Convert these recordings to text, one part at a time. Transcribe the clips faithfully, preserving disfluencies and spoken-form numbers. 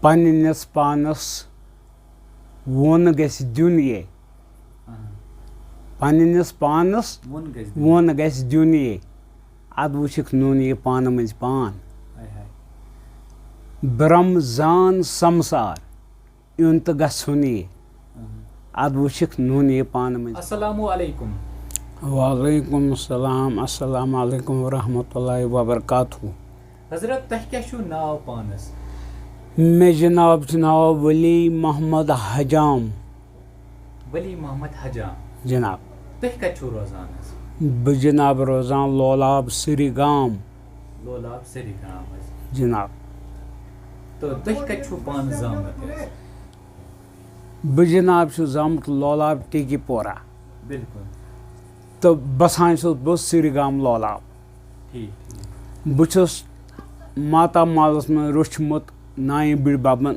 پننِس پانس ووٚن گژھِ دیُن یے۔ اہن۔ پننِس پانس ووٚن گژھِ دیُن۔ ووٚن گژھِ دیُن یے۔ ادٕ وٕچھکھ نوٗن یہِ پانہٕ مٔنٛزۍ پان۔ ہاے ہاے۔ برم زان سمسار۔ یُن تہٕ گژھُن یہِ۔ اہن۔ ادٕ وٕچھکھ نوٗن یہِ پانہٕ مٔنٛزۍ۔ السلام علیکم۔ وعلیکم السلام۔ السلام علیکم ورحمۃ اللہ وبرکاتہ۔ حضرت، تۄہہِ کیٛاہ چھُو ناو پانَس؟ مےٚ جناب چھُ ناو ولی محمد حجام۔ ولی محمد حجام۔ جناب۔ تُہۍ کَتہِ چھِو روزان حظ؟ بہٕ جناب روزان لولاب سری گام۔ لولاب سری گام حظ۔ جناب۔ تہٕ تُہۍ کَتہِ چھِو پانہٕ زامٕتۍ حظ؟ بہٕ جناب چھُس زامُت لولاب ٹیکی پورہ۔ بِلکُل۔ تہٕ بسان چھُس بہٕ سری گام لولاب۔ ٹھیٖک، ٹھیٖک۔ بہٕ چھُس ماتامالَس منٛز روٚچھمُت نانہِ بٕڈِ بَبَن۔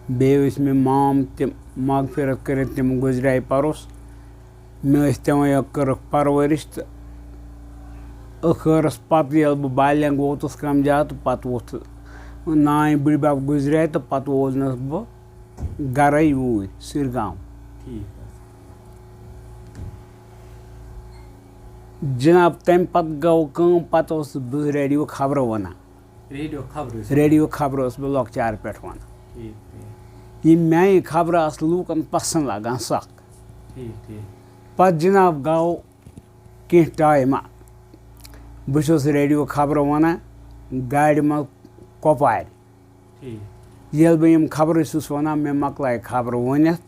بیٚیہِ ٲسۍ مےٚ مام تِم مغفرت کٔرِتھ، تِم گُزریٛاے پَرُس۔ مےٚ ٲسۍ تِمَے یوت کٔرٕکھ پَرؤرِش تہٕ ٲخٕرَس پَتہٕ ییٚلہِ بہٕ بالینگ ووتُس کَم زیادٕ، پَتہٕ ووٚتھ نانۍ بٕڈِ بَب گُزریٛاے تہٕ پَتہٕ ووتنَس بہٕ گَرَے یوٗرۍ سِرگام۔ ٹھیٖک حظ۔ جِناب، تَمہِ پَتہٕ گوٚو کٲم، پَتہٕ اوسُس بہٕ ریڈیو خبرٕ وَنان۔ ریڈیو خبرٕ ٲسۍ۔ ریڈیو خبرٕ اوسُس بہٕ لۄکچار پٮ۪ٹھ وَنان۔ ٹھیٖک، ٹھیٖک۔ یِم میٛانہِ خبرٕ آسہٕ لوٗکَن پَسنٛد لَگان سَکھ۔ ٹھیٖک، ٹھیٖک۔ پَتہٕ جِناب گوٚو کینٛہہ ٹایمہ، بہٕ چھُس ریڈیو خبرٕ وَنان گاڑِ منٛز کۄپوارِ۔ ٹھیٖک۔ ییٚلہِ بہٕ یِم خبرٕ چھُس وَنان، مےٚ مۄکلایہِ خبرٕ ؤنِتھ،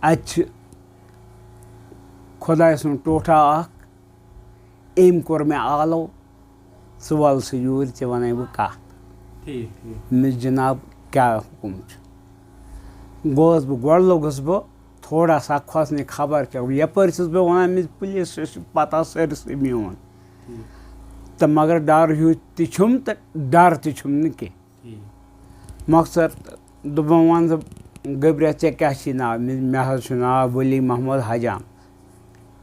اَتہِ چھِ خۄداے سُنٛد ٹوٹھا اَکھ، أمۍ کوٚر مےٚ آلو، ژٕ وَل سُہ یوٗرۍ، ژےٚ وَنَے بہٕ کَتھ۔ ٹھیٖک، ٹھیٖک۔ مےٚ جِناب کیٛاہ حُکُم چھُ؟ گوس بہٕ، گۄڈٕ لوٚگُس بہٕ تھوڑا سا کھۄژنہِ، خبر کیٛاہ۔ یَپٲرۍ چھُس بہٕ وَنان، مےٚ پُلیٖس چھُ پَتہ سٲرسٕے میون۔ ٹھیٖک۔ تہٕ مگر ڈَر ہیوٗ تہِ چھُم تہٕ ڈَر تہِ چھُم نہٕ کینٛہہ۔ ٹھیٖک۔ مۄخصر دوٚپُن، وَن ژٕ گٔبریا، ژےٚ کیٛاہ چھی ناو؟ مےٚ، مےٚ حظ چھُ ناو ولی محمد حجام۔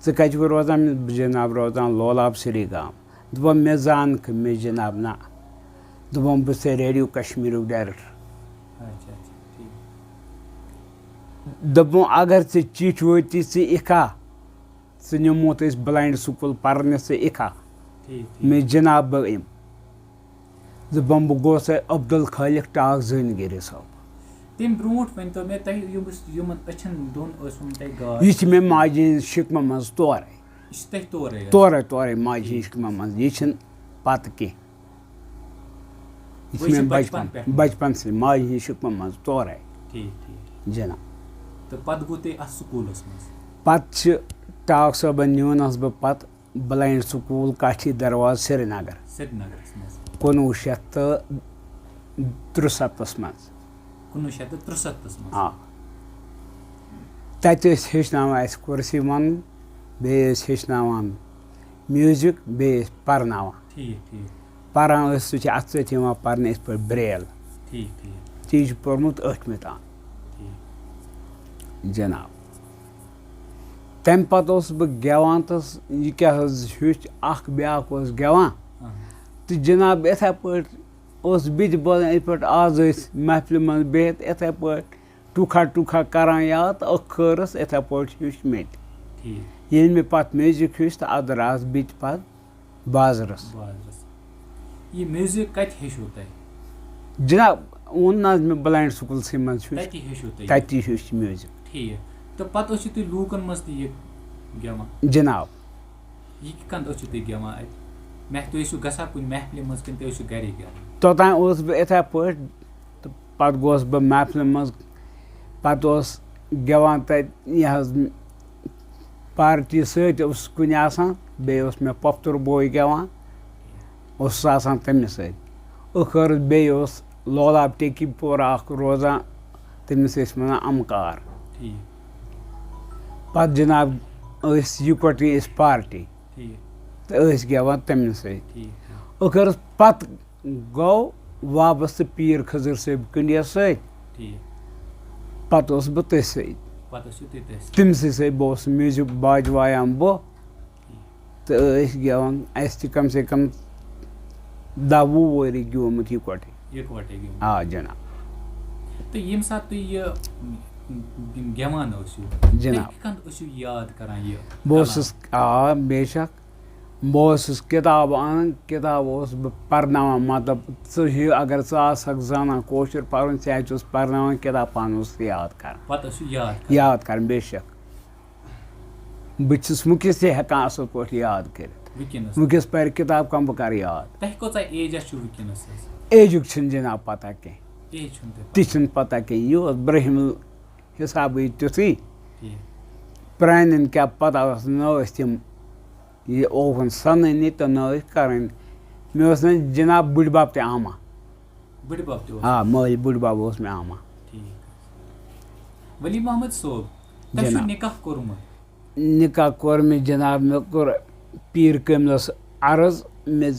ژٕ کَتہِ چھُکھ روزان؟ مےٚ، بہٕ جِناب روزان لولاب سری گام۔ دوٚپُن، مےٚ زانکھٕ، مےٚ جِناب نہ۔ دوٚپُن، بہٕ چھُسے ریڈیو کشمیٖرُک ڈائریکٹر۔ اچھا، اچھا، ٹھیٖک۔ دوٚپُن، اگر ژےٚ چِٹھۍ وٲتی، ژٕ یِکھا؟ ژٕ نِموتھ أسۍ بلائنڈ سکول پرنہِ، ژٕ یِکھا؟ ٹھیٖک، ٹھیٖک۔ مےٚ جِناب بہٕ یِمہٕ۔ دوٚپُن، بہٕ گوسَے عبدالخالق ٹاکھ زٲنگیٖر صٲب۔ تَمہِ برونٛٹھ ؤنۍتو مےٚ، تۄہہِ یِم، یِمَن أچھَن دۄن ٲسوٕ تۄہہِ گاش؟ یہِ چھِ مےٚ ماجہِ ہِنٛز شِکمہٕ منٛز تورَے۔ یہِ چھِ تۄہہِ تورَے حظ؟ تورَے، تورَے ماجہِ ہِنٛز شِکمہٕ منٛز۔ یہِ چھِنہٕ پَتہٕ کینٛہہ۔ یہِ چھِ وۄنۍ مےٚ چھِ بچپن بچپن پٮ۪ٹھ۔ بچپن سٕے ماجہِ ہِنٛز شِکمہٕ منٛز تورَے۔ ٹھیٖک، ٹھیٖک۔ جِناب۔ تہٕ پَتہٕ گوٚو تۄہہِ اَتھ سکوٗلَس منٛز؟ پَتہٕ چھِ ٹاکھ صٲبَن نیونَس بہٕ پَتہٕ بلائنڈ سکول کاٹھی دروازٕ سرینگر۔ سرینگرَس منٛز۔ کُنوُہ شیٚتھ تہٕ ترٛسَتَتھَس منٛز۔ کُنوُہ شیٚتھ تہٕ ترٛسَتَتھَس منٛز۔ آ۔ تَتہِ ٲسۍ ہیٚچھناوان اَسہِ کُرسی وَنُن، بیٚیہِ ٲسۍ ہیٚچھناوان میوٗزِک، بیٚیہِ ٲسۍ پَرناوان۔ ٹھیٖک، ٹھیٖک۔ پَران ٲسۍ، سُہ چھِ اَتھٕ سۭتۍ یِوان پَرنہٕ یِتھ پٲٹھۍ برٛیل۔ ٹھیٖک، ٹھیٖک۔ تی چھُ پوٚرمُت ٲٹھمہِ تام۔ ٹھیٖک۔ جِناب۔ تَمہِ پَتہٕ اوسُس بہٕ گٮ۪وان تہٕ یہِ کیٛاہ حظ ہیوٚچھ، اَکھ بیٛاکھ اوس گٮ۪وان۔ اَہَن۔ تہٕ جِناب، یِتھَے پٲٹھۍ اوس بہٕ تہِ بوزان، یِتھ پٲٹھۍ آز ٲسۍ محفلہِ منٛز بِہِتھ، یِتھَے پٲٹھۍ ٹُکھا ٹُکھا کَران یاد، ٲخٕرَس یِتھَے پٲٹھۍ ہیوٚچھ مےٚ تہِ۔ ٹھیٖک۔ ییٚلہِ مےٚ پَتہٕ میوٗزِک ہیوٚچھ تہٕ اَدٕ درٛاس بہٕ تہِ پَتہٕ بازرَس۔ بازرَس۔ یہِ میوٗزِک کَتہِ ہیٚچھوٕ تۄہہِ؟ جِناب، ووٚن نہ حظ مےٚ، بلائنڈ سکوٗلسٕے منٛز ہیوٚچھ۔ تَتی ہیٚچھوٕ تۄہہِ؟ تَتی ہیوٚچھ میوٗزِک۔ ٹھیٖک۔ تہٕ پَتہٕ ٲسِو تُہۍ لوٗکَن منٛز تہِ یہِ گٮ۪وان؟ جِناب۔ یہِ کِتھ کٔنۍ ٲسِو تُہۍ گٮ۪وان اَتہِ؟ مح-، تُہۍ ٲسِو گژھان کُنہِ محفلہِ منٛز کِنہٕ تُہۍ ٲسِو گَرے گٮ۪وان؟ توٚتام اوسُس بہٕ یِتھَے پٲٹھۍ، تہٕ پَتہٕ گوس بہٕ محفلہِ منٛز، پَتہٕ اوس گٮ۪وان تَتہِ یہِ حظ پارٹی سۭتۍ اوسُس کُنہِ آسان، بیٚیہِ اوس مےٚ پۄپھتُر بوے گٮ۪وان، اوسُس آسان تٔمِس سۭتۍ۔ ٲخٕر بیٚیہِ اوس لولاب ٹیکی پورہ اَکھ روزان، تٔمِس ٲسۍ وَنان اَمہٕ کار۔ ٹھیٖک۔ پَتہٕ جِناب ٲسۍ یِکوَٹٕے أسۍ پارٹی۔ ٹھیٖک۔ تہٕ ٲسۍ گٮ۪وان تٔمِس سۭتۍ۔ ٹھیٖک، ٹھیٖک۔ ٲخٕرَس پَتہٕ گوٚو وابستہٕ پیٖر خٔزٕر صٲب کُنڈیَس سۭتۍ۔ ٹھیٖک۔ پَتہٕ اوسُس بہٕ تٔتھۍ سۭتۍ۔ پَتہٕ ٲسِو تُہۍ تٔتھۍ سۭتۍ۔ تٔمۍ سٕے سۭتۍ بہٕ اوسُس میوٗزِک باجہِ وایان بہٕ۔ ٹھیٖک۔ تہٕ ٲسۍ گٮ۪وان، اَسہِ تہِ کَم سے کَم دَہ وُہ ؤری گیومُت یِکوَٹٕے۔ یکوٹے گیوٚمُت۔ آ جناب۔ تہٕ ییٚمہِ ساتہٕ تُہۍ یہِ م، گٮ۪وان ٲسِو، جناب۔ تُہۍ کِتھ کٔنۍ ٲسِو یاد کران یہِ؟ بہٕ اوسُس آ بے شک۔ بہٕ اوسُس کِتاب اَنان، کِتاب اوسُس بہٕ پَرناوان، مطلب، ژٕ ہیوٗ اگر ژٕ آسَکھ زانان کٲشُر پَرُن، ژےٚ اَتہِ اوس پَرناوان کِتاب، پانہٕ اوسُس یاد کَران۔ پتہٕ ٲسِو یاد کران۔ یاد کَران بے شک۔ بہٕ چھُس وٕنکیٚس تہِ ہٮ۪کان اَصٕل پٲٹھۍ یاد کٔرِتھ۔ وٕنکیٚنَس۔ وٕنکیٚس پَرِ کِتاب کَم، بہٕ کَرٕ یاد۔ تۄہہِ کۭژاہ ایجا چھُ وٕنکیٚنَس حظ؟ ایجُک چھُنہٕ جِناب پَتہ کینٛہہ، ایج چھُنہٕ تۄہہِ تہِ چھُنہٕ پَتہ کینٛہہ۔ یہِ اوس برٛہِم حِسابٕے تیُتھُے۔ ٹھیٖک۔ پرٛانٮ۪ن کیٛاہ پَتہ ٲس، نہ ٲسۍ تِم، یہِ اوہُن سَنٲنی تہٕ نہ ٲسۍ کَرٕنۍ۔ مےٚ اوس نہٕ جِناب بٕڈِ بَب تہِ اَما۔ بٕڈِ بَب تہِ اوس۔ آ، مٲلۍ بٕڈِ بَب اوس مےٚ اَما۔ ٹھیٖک حظ۔ ولی محمد صٲب، تۄہہِ چھُو جِناب۔ نِکاح کوٚرمُت؟ نِکاح کوٚر مےٚ جِناب، مےٚ کوٚر پیٖر کٲمِلَس عرض، مےٚ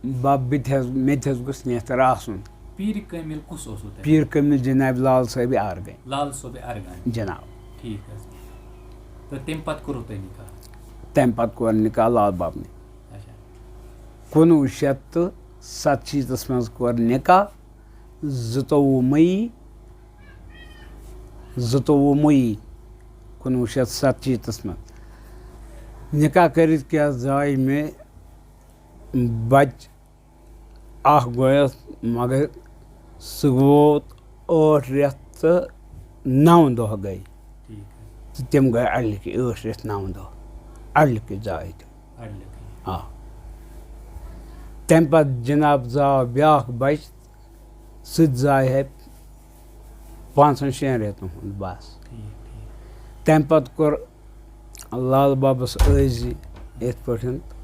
بَب بہٕ تہِ حظ، مےٚ تہِ حظ گوٚژھ نیتھٕر آسُن۔ پیٖرِ کٲمِل کُس اوسوٕ تۄہہِ؟ پیٖر کٲمِل جِناب لال صٲبِ آرگَنۍ۔ لال صٲبِ ارگان۔ جِناب۔ ٹھیٖک حظ۔ تہٕ تَمہِ پَتہٕ کوٚروٕ تۄہہِ نِکاح؟ تَمہِ پَتہٕ کوٚر نِکاح لال بَبنہِ۔ اچھا۔ کُنوُہ شیٚتھ تہٕ ستشیٖتَس منٛز کوٚر نِکاح، زٕتووُہ مئی، زٕتووُہ مئی کُنوُہ شیٚتھ ستشیٖتَس منٛز۔ نِکاح کٔرِتھ کیٛاہ زاے مےٚ بَچہٕ اَکھ گویَس، مگر سُہ ووت ٲٹھ رٮ۪تھ تہٕ نَو دۄہ گٔے۔ ٹھیٖک حظ۔ تہٕ تِم گٔے اَڑلِکی ٲٹھ رٮ۪تھ نَو دۄہ۔ اَڑلِکی زاے تِم۔ اَڑلِکی۔ آ۔ تَمہِ پَتہٕ جِناب زاو بیٛاکھ بَچہٕ، سُہ تہِ زاے ہے پانٛژَن شٮ۪ن رٮ۪تَن ہُنٛد بَس۔ ٹھیٖک، ٹھیٖک۔ تَمہِ پَتہٕ کوٚر لال بَبَس عٲجزی یِتھ پٲٹھۍ۔ ٹھیٖک۔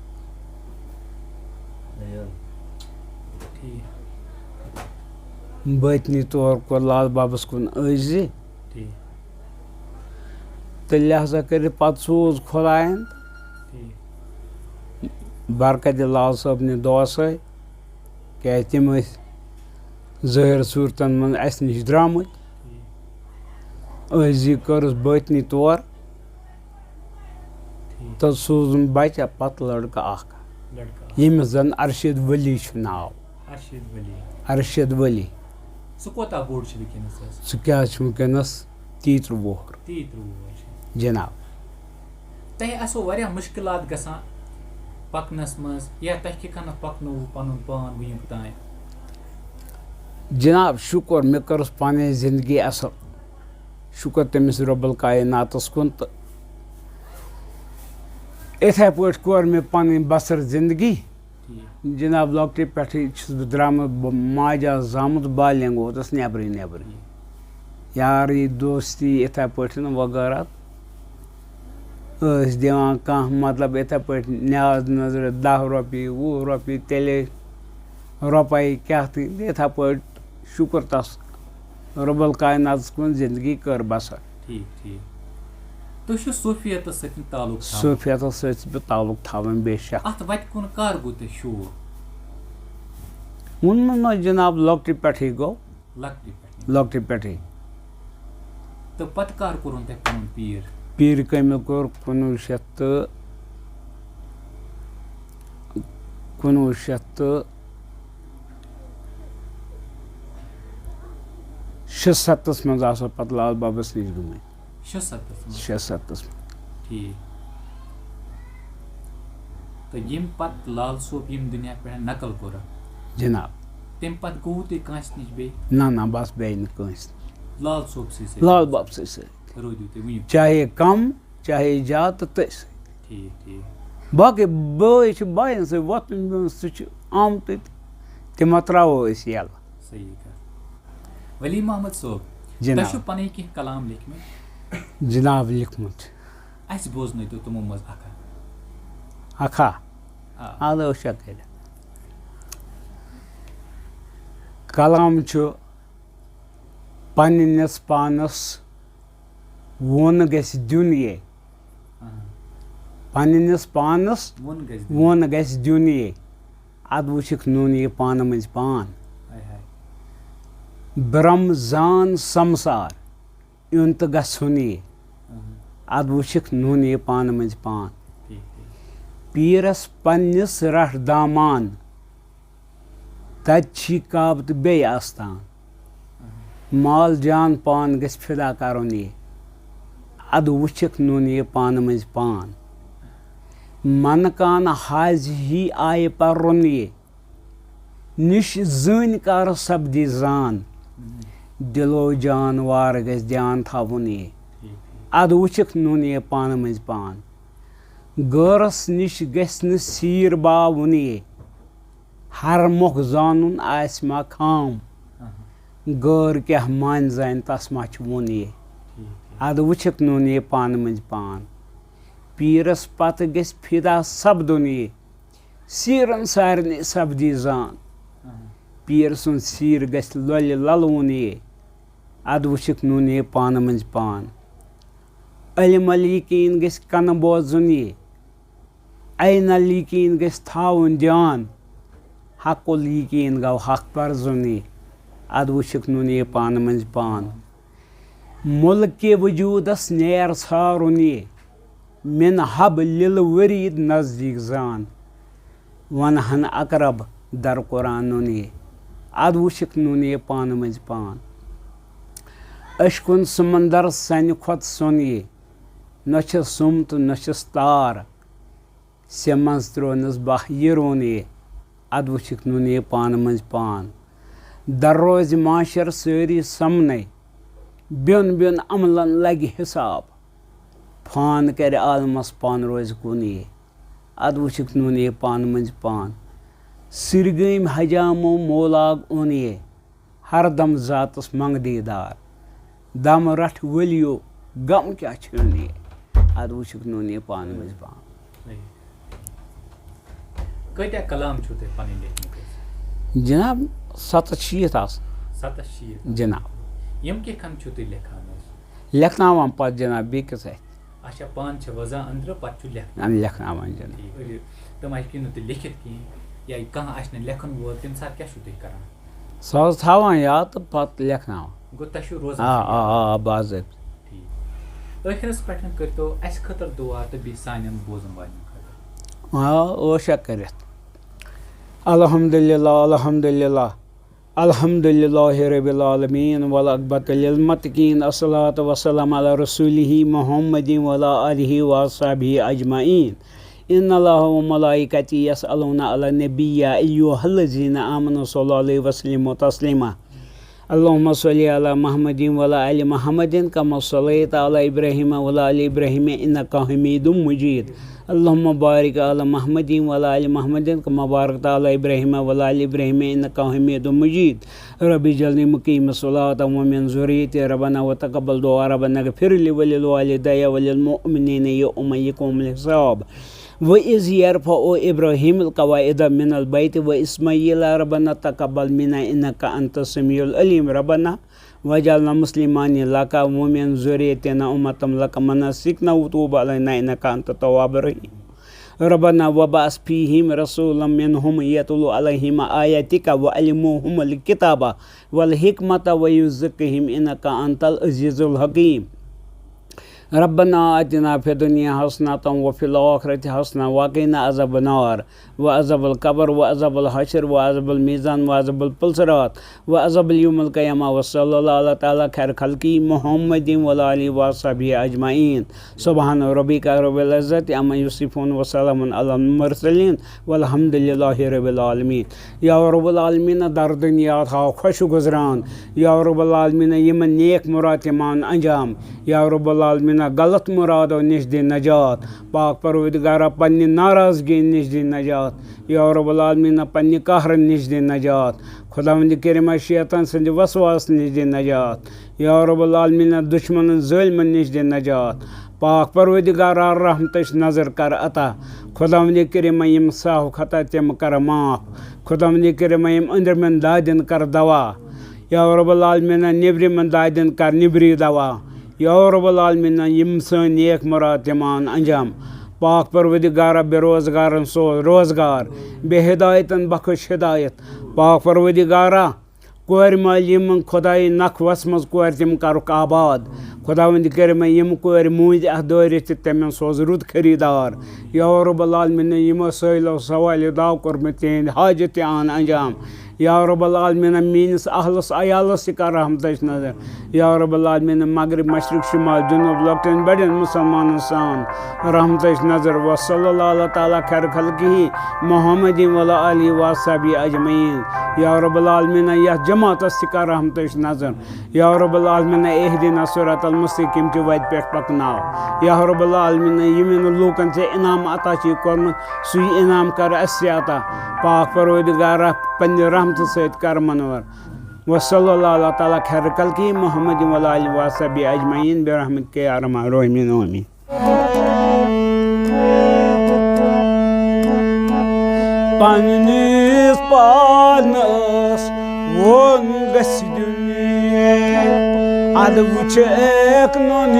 بٲطنی طور کوٚر لال بَبَس کُن عٲجزی۔ ٹھیٖک۔ تہٕ لہذا کٔرِتھ پَتہٕ سوٗز خۄدایَن۔ ٹھیٖک۔ برکت لال صٲبنہِ دعا سۭتۍ، کیٛازِ تِم ٲسۍ ظٲہِر صوٗرتَن منٛز اَسہِ نِش درٛامٕتۍ۔ ٹھیٖک۔ عٲجزی کٔرٕس بٲطنی طور ٹھیٖک۔ تہٕ سوٗزُن بَچہ پَتہٕ لٔڑکہٕ اَکھ، لٔڑکہٕ اَکھ۔ ییٚمِس زَن ارشد ولی چھُ ناو۔ ارشد ولی۔ ارشد ولی۔ سُہ کوتاہ بوٚڑ چھُ وٕنکیٚنَس حظ؟ سُہ کیٛاہ چھُ وٕنکیٚنَس؟ تیٚیہِ ترٛہ وُہُر۔ تیٚیہِ ترٛہ وُہُر چھُ۔ جِناب۔ تۄہہِ آسیو واریاہ مُشکِلات گژھان پَکنَس منٛز، یا تۄہہِ کِتھ کٔنۍ پَکنووُ پَنُن پان وٕنیُک تام؟ جِناب، شُکُر، مےٚ کٔرٕس پَنٕنۍ زِندگی اَصٕل۔ شُکُر تٔمِس رۄب الکایناتَس کُن۔ تہٕ یِتھَے پٲٹھۍ کوٚر مےٚ پَنٕنۍ بَسَر زِندگی۔ ٹھیٖک۔ جِناب، لۄکٹہِ پٮ۪ٹھٕے چھُس بہٕ درٛامُت، بہٕ ماجہِ آس زامُت، بالینگ ووتُس نٮ۪برٕے نٮ۪برٕے۔ یارٕے دوستی یِتھَے پٲٹھۍ وغٲرہ ٲسۍ دِوان کانٛہہ، مطلب، یِتھَے پٲٹھۍ نیاز نظرِ دَہ رۄپیہِ، وُہ رۄپیہِ، تیٚلے رۄپَے کیٛاہ تہٕ یِتھَے پٲٹھۍ شُکُر تَس رۄب الکایناتَس کُن، زِندگی کٔر بَسَر۔ ٹھیٖک، ٹھیٖک۔ تُہۍ چھِو صوفیتَس سۭتۍ تعلق تھاوان؟ صوفیتَس سۭتۍ چھُس بہٕ تعلق تھاوان بے شک۔ اَتھ وَتہِ کُن کَر گوٚو تۄہہِ شوق؟ ووٚنمو نہ جِناب، لۄکٹہِ پٮ۪ٹھٕے گوٚو، لۄکٹہِ پٮ۪ٹھٕے۔ لۄکٹہِ پٮ۪ٹھٕے۔ تہٕ پَتہٕ کَر کوٚرُن تۄہہِ پَنُن پیٖر؟ پیٖرِ کٲمِل کوٚر کُنوُہ شیٚتھ تہٕ کُنوُہ شیٚتھ تہٕ شُسَتَتھَس منٛز آسو پَتہٕ لال بابَس نِش گٔمٕتۍ۔ شُسَتَتھَس منٛز۔ شُسَتَتھَس منٛز۔ ٹھیٖک۔ تہٕ ییٚمہِ پَتہٕ لال صٲب ییٚمہِ دُنیا پٮ۪ٹھ نقل کوٚرُکھ، جِناب۔ تَمہِ پَتہٕ گوٚوُ تُہۍ کٲنٛسہِ نِش بیٚیہِ؟ نہ نہ، بَس بیٚیہِ نہٕ کٲنٛسہِ۔ لال صٲبسٕے سۭتۍ؟ لال بابسٕے سۭتۍ۔ روٗدِو تُہۍ وٕنیُک؟ چاہے کَم، چاہے زیادٕ، تہٕ تٔتھۍ سۭتۍ۔ ٹھیٖک، ٹھیٖک۔ باقٕے بٲے چھِ باین سۭتۍ وۄتھُن بِہُن، سُہ چھُ آمتُے تہٕ تِمن ترٛاوو أسۍ یَلہٕ۔ صحیح کَتھ۔ ولی محمد صٲب، جِناب۔ تۄہہِ چھُو پَنٕنۍ کینٛہہ کلام لیکھمٕتۍ؟ جِناب لیوٗکھمُت۔ اَسہِ بوزنٲیتو تِمو منٛز اَکھا۔ اَکھا۔ آ۔ اَدٕ أسۍ چھا کٔرِتھ۔ کلام چھُ پننِس پانس ووٚن گژھِ دیُن یے۔ آ۔ پننِس پانس ووٚن گژھِ دیُن۔ ووٚن گژھِ دیُن یے۔ اَدٕ وٕچھِکھ نوٗن یہِ پانہٕ مٔنٛزۍ پان۔ ہاے ہاے۔ برم زان سمسار یُن تہٕ گژھُن یہِ۔ اہن۔ اَدٕ وٕچھِکھ نوٗن یہِ پانہٕ مٔنٛزۍ پان۔ ٹھیٖک، ٹھیٖک۔ پیٖرس پننِس رٹھ دامان۔ تَتہِ چھی کعبہٕ تہٕ بیٚیہِ آستان۔ مال جان پان گژھِ فدا کَرُن یہِ۔ اَدٕ وٕچھِکھ نوٗنہِ یہِ پانہٕ مٔنٛزۍ پان۔ منہٕ کانہٕ حازِ ہی آیہِ پَرُن یہِ۔ نِش زٲنۍ کَر سَپدِ زان۔ دِلو جان وار گژھِ دیان تھاوُن یہِ۔ اَدٕ وٕچھِکھ نوٗنہِ یہِ پانہٕ مٔنٛزۍ پان۔ غٲرَس نِش گژھِ نہٕ سیٖر باوُن یہِ۔ ہر مۄکھ زانُن آسہِ ما خام۔ اہم۔ غٲر کیٛاہ مانہِ زانہِ تس ما چھُ وُن یہِ۔ ٹھیٖک، ٹھیٖک۔ اَدٕ وٕچھِکھ نوٗن یہِ پانہٕ مٔنٛزۍ پان۔ پیٖرس پتہٕ گژھِ فدا سپدُن یہِ۔ سیٖرن سارنٕے سپدی زان۔ اہم۔ پیٖر سُنٛد سیٖر گژھِ لۄلہِ للوُن یہِ۔ اَدٕ وٕچھِکھ نوٗن یہِ پانہٕ مٔنٛزۍ پان۔ علم الیقین گژھِ کنہٕ بوزُن یہِ۔ عین الیقین گژھِ تھاوُن دیان، حق الیقین گوٚو حق پرزُن یہِ۔ اَدٕ وٕچھِکھ نوٗن یہِ پانہٕ مٔنٛزۍ پان۔ مُلکہِ وجوٗدس نیر ژھارُن یہِ۔ من حب لِل ورید نزدیٖک زان۔ وَنہٕ ہن اقرب در قرآن نوٗن یہِ۔ اَدٕ وٕچھِکھ نوٗن یہِ پانہٕ مٔنٛزۍ پان۔ اشکُن سمندر سنہِ کھۄتہٕ سوٚن یہِ۔ نہ چھِ سُم تہٕ نہ چھِس تار۔ سیٚہ منٛز ترٛوونَس بہہ یہِ روٚن یہِ، اَدٕ وٕچھِکھ نوٗن یہِ پانہٕ مٔنٛزۍ پان۔ در روزِ معاشر سٲری سمنَے، بیوٚن بیوٚن عملن لگہِ حساب۔ فان کرِ عالمس پان روزِ کُن یہِ، اَدٕ وٕچھِکھ نوٗن یہِ پانہٕ مٔنٛزۍ پان۔ سِرگٲمۍ حجامو مولاگ اوٚن یہِ، ہر دم ذاتس منٛگ دیٖدار۔ دم رٹھ ؤلِو، غم کیٛاہ چھُ یُن یہِ؟ اَدٕ وٕچھِکھ نوٗن یہِ پانہٕ مٔنٛزۍ پان۔ صحیح۔ کۭتیٛاہ کلام چھِو تۄہہِ پنٕنۍ لیکھمٕتۍ حظ؟ جناب، ستتھ شیٖتھ آسہٕ۔ ستتھ شیٖتھ؟ جناب۔ یِم کِتھ کٔنۍ چھِو تُہۍ لیکھان حظ؟ لیکھناوان پتہٕ جناب بیٚیہِ کِس اَتھِ۔ اچھا، پانہٕ چھِ وۄزان أنٛدرٕ، پتہٕ چھُ لیکھان۔ اَمہِ لیکھناوان جناب۔ ٹھیٖک۔ تِم ہیٚکِو نہٕ تُہۍ لیکھِتھ کِہیٖنۍ، یا کانٛہہ آسہِ نہٕ لیکھَن وول، تَمہِ ساتہٕ کیٛاہ چھُو تُہۍ کَران؟ سُہ حظ تھاوان یاد تہٕ پتہٕ لیکھناوان۔ گوٚو تۄہہِ چھُو روزان آ سُہ آ یاد؟ آ باضٲبطہٕ۔ ٹھیٖک۔ ٲخرَس پٮ۪ٹھ کٔرۍتو اَسہِ خٲطرٕ دُعا تہٕ بیٚیہِ سانٮ۪ن بوزَن والٮ۪ن خٲطرٕ۔ آ، عٲشہ کٔرِتھ۔ الحمدللہ، الحمدللہ، الحمدللہ رب العالمین، والعاقبۃ للمتقین، الصلاۃ والسلام علی رسولہ محمد وعلی آلہ وصحبہ اجمعین۔ ان اللہ وملائکتہ یصلون علی النبی یا ایھا الذین آمنوا صلوا علیہ وسلموا تسلیما۔ اللهم صل على محمد وعلى آل محمد كما صليت على إبراهيم وعلى آل إبراهيم إنك حميد مجيد. اللهم بارك على محمد وعلى آل محمد كما باركت على إبراهيم وعلى آل إبراهيم إنك حميد مجيد. رب اجعلني مقيم الصلاة ومن ذريتي ربنا وتقبل دعاء ربنا اغفر لي ولوالدي وللمؤمنين يوم يقوم الحساب. وإذ يرفع إبراهيم القواعد من البيت وإسماعيل ربنا تقبل منا إنك أنت السميع العليم ربنا واجعلنا مسلمين لك ومن ذريتنا أمة لك ونسكنا وتوب علينا إنك أنت التواب الرحيم. ربنا وابعث فيهم رسولا منهم يتلو عليهم آياتك ويعلمهم الكتاب والحكمة ويزكيهم إنك أنت العزيز الحكيم. ربنا آتنا في الدنيا حسنة وفي الآخرة حسنة وقنا عذاب النار وعذاب القبر وعذاب الحشر وعذاب الميزان وعذاب الصراط وعذاب يوم القيامة وصلى الله على تعالى خير خلقه محمد وعلى آله وصحبه أجمعين. سبحان ربك رب العزة عما يصفون وسلام على المرسلين والحمد لله رب العالمين. یا رب العالمین، در دنیا تھاو خوش گزران۔ یا رب العالمین، یِمن نیک مراد تِمان انجام۔ یا رب العالمین، غلط مرادو نِش دِ نجات۔ پاک پروردگارا، پننہِ ناراضگی نِش دِ نجات۔ یا رب العالمین، پننہِ قہرٕ نِش دِ نجات۔ خداوند کریم، شیطان سٕنٛدِ وسواس نِش دِ نجات۔ یا رب العالمین، دشمنن ظٲلمن نِش دِ نجات۔ پاک پروردگارا، رحمتٕچ نظر کر عطا۔ خداوند کریم، یِم سہو خطا تِم کر معاف۔ خداوند کریم، یِم أنٛدرمٮ۪ن دادٮ۪ن کر دوا۔ یا رب العالمین، نیٚبرِمٮ۪ن دادٮ۪ن کر نیٚبری دوا۔ یا رب العالمین، یِم سٲنۍ نیک مراد تِمان انجام۔ پاک پروردگارا، بے روزگارن سوز روزگار، بے ہدایتن بخش ہدایت۔ پاک پروردگارا، کورِ مالۍ یِمن خدایہِ نکھ وژھمٕژ کورِ تِم کرُکھ آباد۔ خداوند کریم، یِم کورِ موٗدۍ اتھ دٲرِتھ تہِ تِمن سوز رُت خریدار۔ یا رب العالمین، یِمو سٲیلو سوالہِ دعا کوٚرمُت تِہنٛدۍ حاجت تہِ آن انجام۔ یا رب العالمین، میٲنِس اہلس عیالس تہِ کر رحمتٕچ نظر۔ یا رب العالمین، مغرب، مشرق، شمال، جنوب، لۄکٹٮ۪ن بڑٮ۪ن مسلمانن سان رحمتٕچ نظر۔ وصلی اللہ، اللہ تعالیٰ خیر خلقہ محمد وعلی آلہ وصحبہ اجمعین۔ یا رب العالمین، یتھ جماعتس تہِ کر رحمتٕچ نظر۔ یا رب العالمین، اہدنا الصراط المستقیم چہِ وتہِ پٮ۪ٹھ پکناو۔ یا رب العالمین، یِمن لوٗکن ژےٚ انعام عطا چھُے کوٚرمُت، سُے انعام کر اسہِ عطا۔ پاک پروردگارا، پننہِ رحمتہٕ سۭتۍ کر منور۔ وصلی اللہ، اللہ تعالیٰ خیر خلقہ محمد وعلی آلہ وصحبہ اجمعین برحمتک یا ارحم الراحمین، آمین۔ پننِس پانس ووٚن گژھِ دیُن، ادٕ وٕچھکھ نوٚن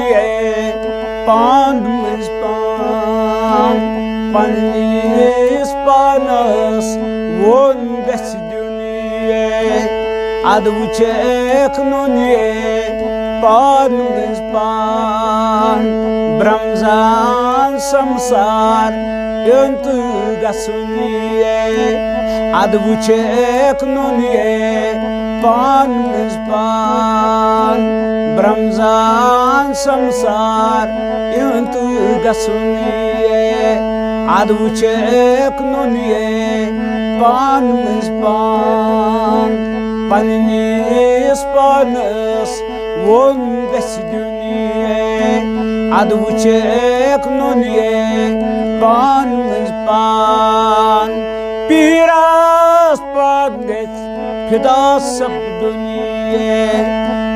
پان منٛز پان۔ پننِس پانس ووٚن گژھِ دیُن، ادٕ وٕچھکھ نوٚن پان منٛز پان۔ برمزان سمسار یُن تہٕ گژھُن، ادٕ وٕچھکھ نوٚن پان منٛز پان۔ برمزان سمسار یُن تہٕ گژھُن، ادٕ وٕچھکھ نوٚن پان منٛز پان۔ پننِس پانس ووٚن گژھِ دیُن، ادٕ وٕچھکھ نوٚن پان منٛز پان۔ پیرس پتھ گژھِ فدا سپدُن،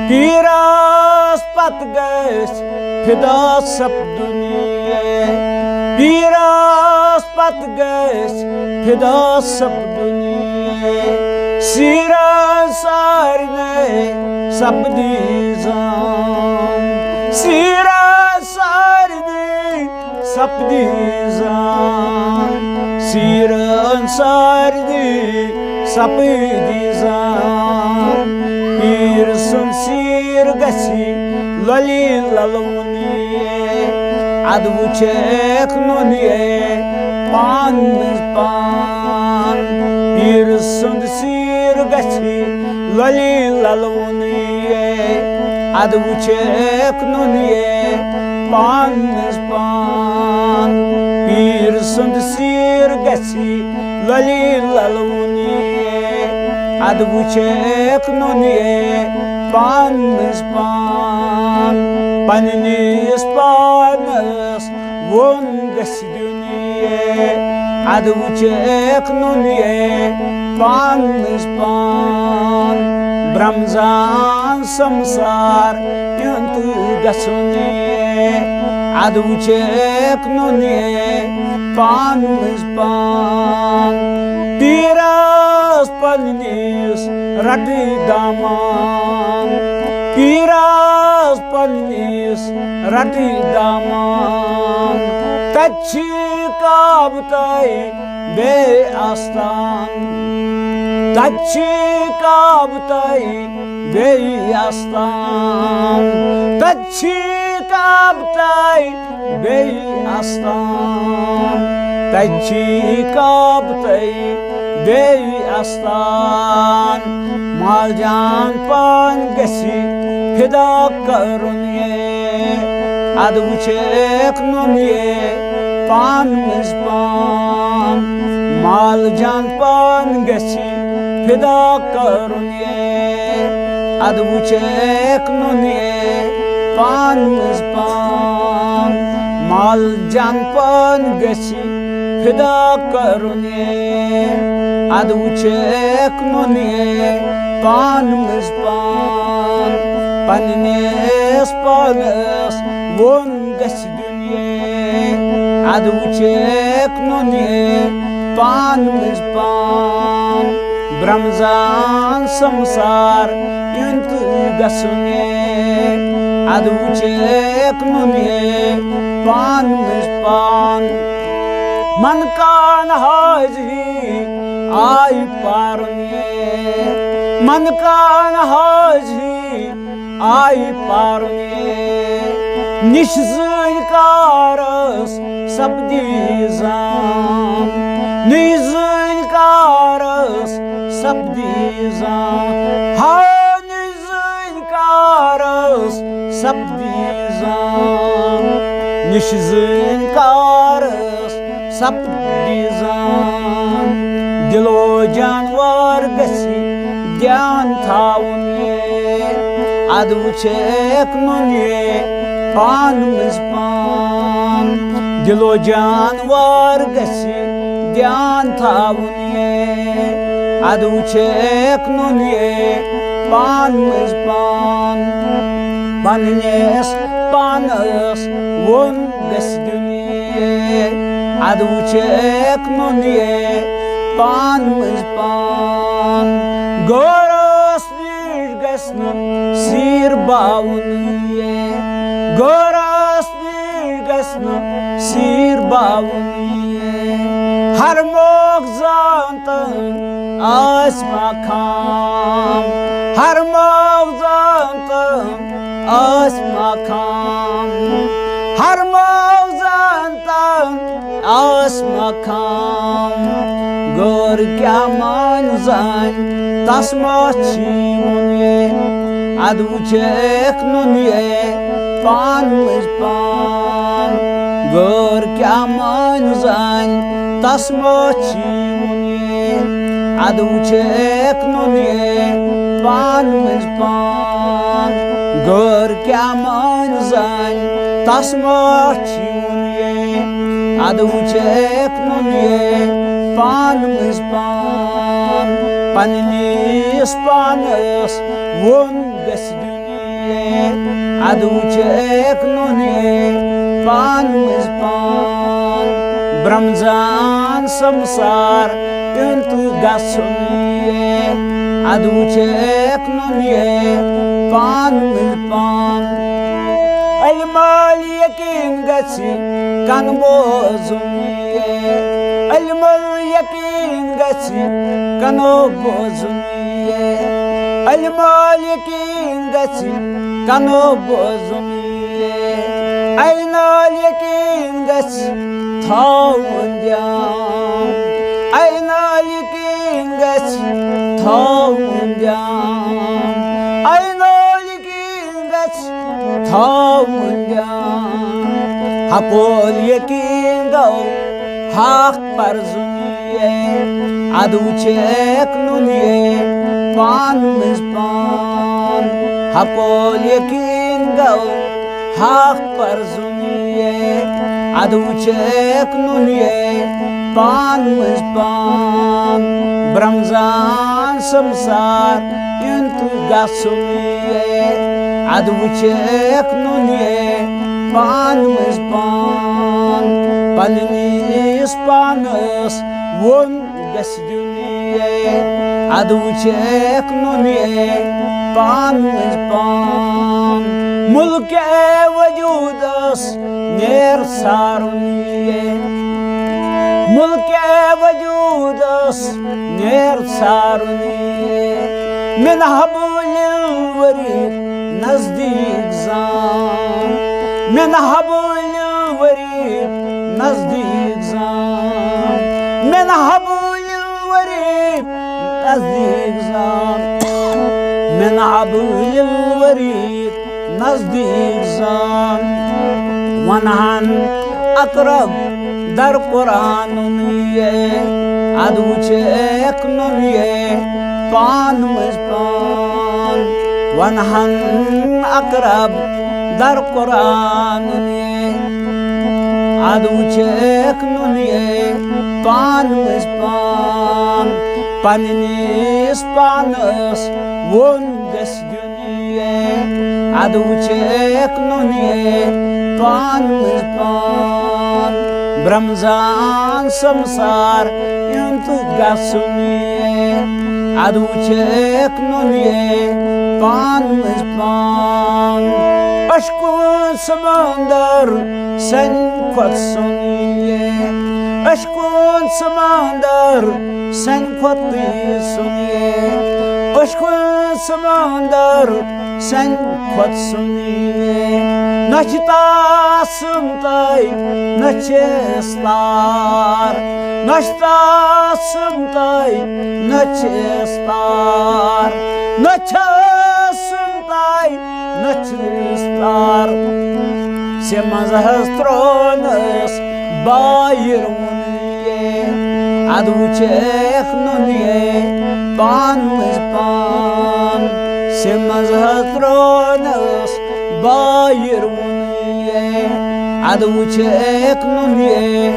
پیرس پتھ گژھِ فدا سپدُن، پیرس پتھ گژھِ فدا سپدُن۔ سیرن سارنٕے سپدِ زان، سیرن سارنٕے سپدِ زان، سیرن سارنٕے سپدِ زان۔ پیٖر سُنٛد سیٖر گژھِ لۄلہِ للوُن، ادٕ وٕچھکھ نوٚن پان منٛز پان۔ پیٖر سُنٛد سیٖر گژھِ لۄلہِ للوُن، ادٕ وٕچھکھ نوٚن پان منٛز پان۔ پیٖر سُنٛد سیٖر گژھِ لۄلہِ للوُن، ادٕ وٕچھکھ نوٚن پان منٛز پان۔ پننِس پانس ووٚن گژھِ دیُن، ادٕ وٕچھکھ نوٚن پان منٛز پان۔ برمزان سمسار یُن تہٕ گژھُن، ادٕ وٕچھکھ نوٚن پان منٛز پان۔ پیٖرس پننِس رٹہٕ دامان، پیٖرس پننِس رٹہٕ دامان۔ تتہِ چھِ کعبہٕ تہٕ بیٚیہِ آستان، تتہِ چھِ کعبہٕ تہٕ بیٚیہِ آستان، تتہِ چھِ کعبہٕ تہٕ بیٚیہِ آستان، تتہِ چھِ کعبہٕ تہٕ بیٚیہِ آستان۔ مال جان پان گژھِ فدا کرُن، ادٕ وٕچھکھ نوٚن پان منٛز پان۔ مال جان پان گژھِ فدا کرُن، ادٕ وٕچھکھ نوٚن پان منٛز پان۔ مال جان پان گژھِ فدا کرُن، ادٕ وٕچھکھ نوٚن پان منٛز پان۔ پننِس پانس ووٚن گژھِ دیُن، ادٕ وٕچھکھ نوٚن پان منٛز پان۔ برمزان سمسار یُن تہٕ گژھُن، ادٕ وٕچھکھ نوٚن پان منٛز پان۔ من کان حاضی آیہِ پارُن، من کان حاضی آیہِ پارُن، نِش زٲنۍ کارس سپدِ زان، نِش زٲنۍ کارس سپدی زان، ہاو نِش زٲنۍ کارس سپدی زان، نِش زٲنۍ کارس سپدی زان۔ دِلو جانور گژھِ دیان تھاوُن یے، ادٕ وٕچھکھ نُن یے پان منٛز پان۔ دِلو جانور گژھِ دیان تھاوُن یے، ادٕ وٕچھکھ نُن یے پان منٛز پان۔ پننِس پانس ووٚن گژھِ دیُن یے، ادٕ وٕچھکھ نُن یے پان منٛز پان۔ غٲرس نِش گژھِ نہٕ سیٖر باوُن یے، غٲرس نِش گژھِ نہٕ سیٖر باوُن یے۔ ہر موقعہٕ زانتن آسہِ مقام، ہر موقعہٕ زانتن آسہِ مقام، ہر موقعہٕ زانتن آسہِ مقام۔ غٲر کیٛاہ مانہِ زانہِ، تس ما چھُ یِوُن یے، ادٕ وٕچھکھ نُن یے پان منٛز پان۔ غٲر کیٛاہ مانہِ زانہِ، تس ما چھُ یِوُن یے، ادٕ وٕچھکھ نُن یے پان منٛز پان۔ غٲر کیٛاہ مانہِ زانہِ، تس ما چھُ یِوُن یے، ادٕ وٕچھکھ نُن یے پان منٛز پان۔ پننِس پانس ووٚن گژھِ دیُن یے، ادٕ وٕچھکھ نُن یے پان منٛز پان۔ برمزان سمسار یُن تہٕ گژھُن یے، ادٕ وٕچھکھ نُن یے پان منٛز پان۔ علمال یقین گژھِ کن بوزُن یے، علمال یقین گژھِ کنو بوزُن یے، علمال یقین گژھِ کنو بوزُن یے، عینال یقین گژھِ تھاوُن دیان، عینال یقین گژھِ تھاوُن دیان، عینال یقین گژھِ تھاوُن دیان۔ حقول یقین گوٚو حق پرزُن یے، ادٕ وٕچھکھ نُن یے پان منٛز پان۔ حقول یقین گوٚو حق پرزُن یے، ادٕ وٕچھکھ نُن یے پان منٛز پان۔ برمزان سمسار یُن تہٕ گژھُن یے، ادٕ وٕچھکھ نُن یے پان منٛز پان۔ پننِس پانس ووٚن گژھِ دیُن یے، ادٕ وٕچھکھ نُن یے پان منٛز پان۔ ملکہ وجودس نیر سارُن یے، ملکہ وجودس نیر سارُن یے۔ من حبل الورید نزدیک زان، من حبل الورید نزدیک زان، من حبل الورید نزدیک زان، من حبل الورید نزدیک زان۔ ونہن اقرب در قرآن یے، ادٕ وٕچھکھ نُن یے پان منٛز پان۔ ونہن اقرب در قرآن یے، ادٕ وٕچھکھ نُن یے پان منٛز پان۔ پننِس پانس ووٚن گژھِ دیُن یے، ادٕ وٕچھکھ نُن یے پان منٛز پان۔ برمزان سمسار یُن تہٕ گژھُن یے، ادٕ وٕچھکھ نُن یے پان منٛز پان۔ اشکُن سمندر سن کھۄتہٕ سوٚن یے، اشکُن سمندر سن کھۄتہٕ سوٚن یے۔ کُن سمندر سن کھۄت سُنیے، نہ چھِ تاسم تاے، نہ چھِ ستار، نہ چھِ تاسم تاے، نہ چھِ ستار، نہ چھِ سم تاے، نہ چھِ ستار۔ سہِ منٛز حظ ترٛونس بایِر وُن۔ اَدٕ وٕچھکھ نُن یے پان منٛز پان۔ سہِ منٛز حظ ترٛونَس بایِر وُن یے۔ اَدٕ وٕچھکھ نُن یے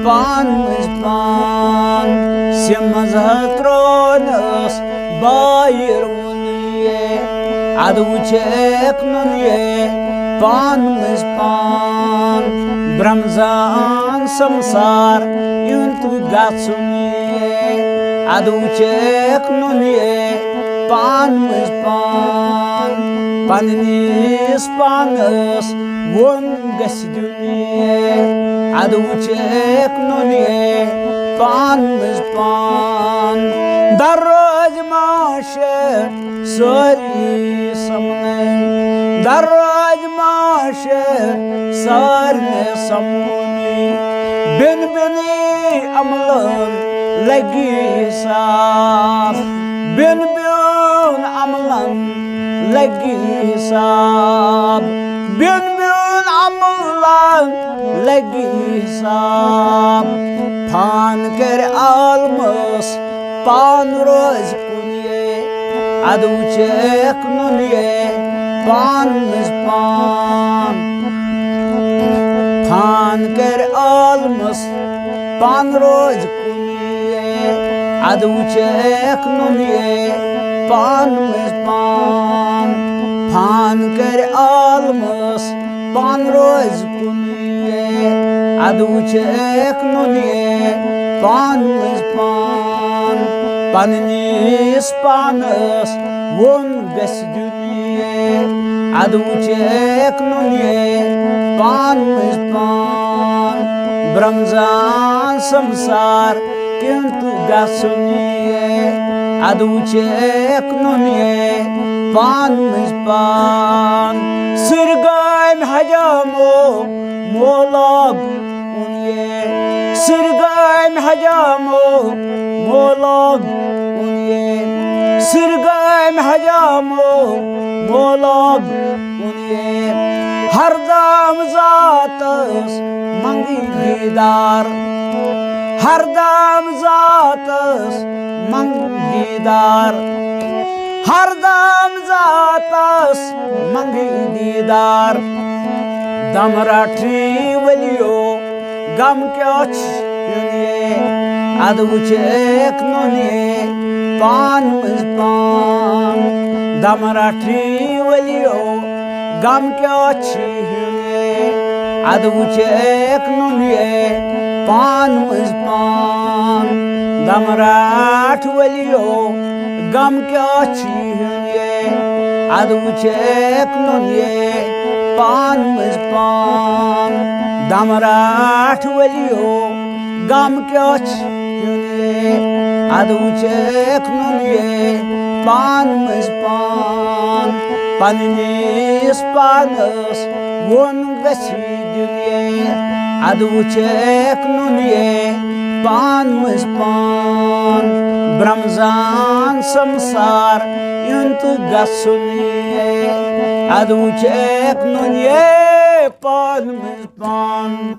پان منٛز پان۔ سہِ منٛز حظ ترٛونَس بایِر وُن یے۔ اَدٕ وٕچھکھ نُن یے پان منٛز پان۔ برمزان سمسار یُن تہٕ گژھُن یے۔ اَدٕ وٕچھکھ نُن یے پان منٛز پان۔ پننِس پانس ووٚن گژھِ دیُن یے۔ اَدٕ وٕچھکھ نُن یے پان منٛز پان۔ دروازٕ ما چھِ سٲری سمنٕے، دروازٕ ما چھِ سارنٕے سمنٕے۔ بِن بِنٕے عملن لگی حساب، بِن بِن عملن لگی حساب، بِن بِن عملن لگی حساب۔ پان کرِ عالمس پان روزِ کُن یے۔ اَدٕ وٕچھکھ نُن یے پان منٛز پان۔ پان کرِ عالمس پان روزِ کُن یے۔ اَدٕ وٕچھکھ نُن یے پان منٛز پان۔ پان کرِ عالمس پان روزِ کُن یے۔ اَدٕ وٕچھکھ نُن یے پان منٛز پان۔ پننِس پانس ووٚن گژھِ دیُن یے۔ اَدٕ وٕچھکھ نُن یے پان منٛز پان۔ برمزان سمسار کیُن تہٕ گژھُن یے۔ اَدٕ وٕچھکھ نُن یے پان منٛز پان۔ سرگامہِ حجامو مولاب اُن یے۔ سرگامہِ حجامو مولاب اُن یے۔ سرگامہِ حجامو مولاب اُن یے۔ ہردام ذاتس منگی دیدار۔ ہردام ذاتس منگی دیدار۔ ہردام ذاتس منگی دیدار۔ دم رٹھنی ولیو غم کیٛاہ چھُ ہیوٚن یے؟ اَدٕ وٕچھکھ نُن یے پان منٛز پان۔ دم رٹھنی ولیو غم کیٛاہ چھُ ہیوٚن یے؟ اَدٕ وٕچھکھ نُن یے پان منٛز پان۔ دم راٹھ ولیو غم کیٛاہ چھُ ہیوٚن یے؟ اَدٕ وٕچھکھ نُن یے پان منٛز پان۔ دم راٹھ ولیو غم کیٛاہ چھُ ہیوٚن یے؟ اَدٕ وٕچھکھ نُن یے پان منٛز پان۔ پننِس پانس ووٚن گژھِ دیُن یے۔ اَدٕ وٕچھکھ نُن یے پان منٛز پان۔ برمزان سمسار یُن تہٕ گژھُن یے۔ اَدٕ وٕچھکھ نُن یے پان منٛز پان۔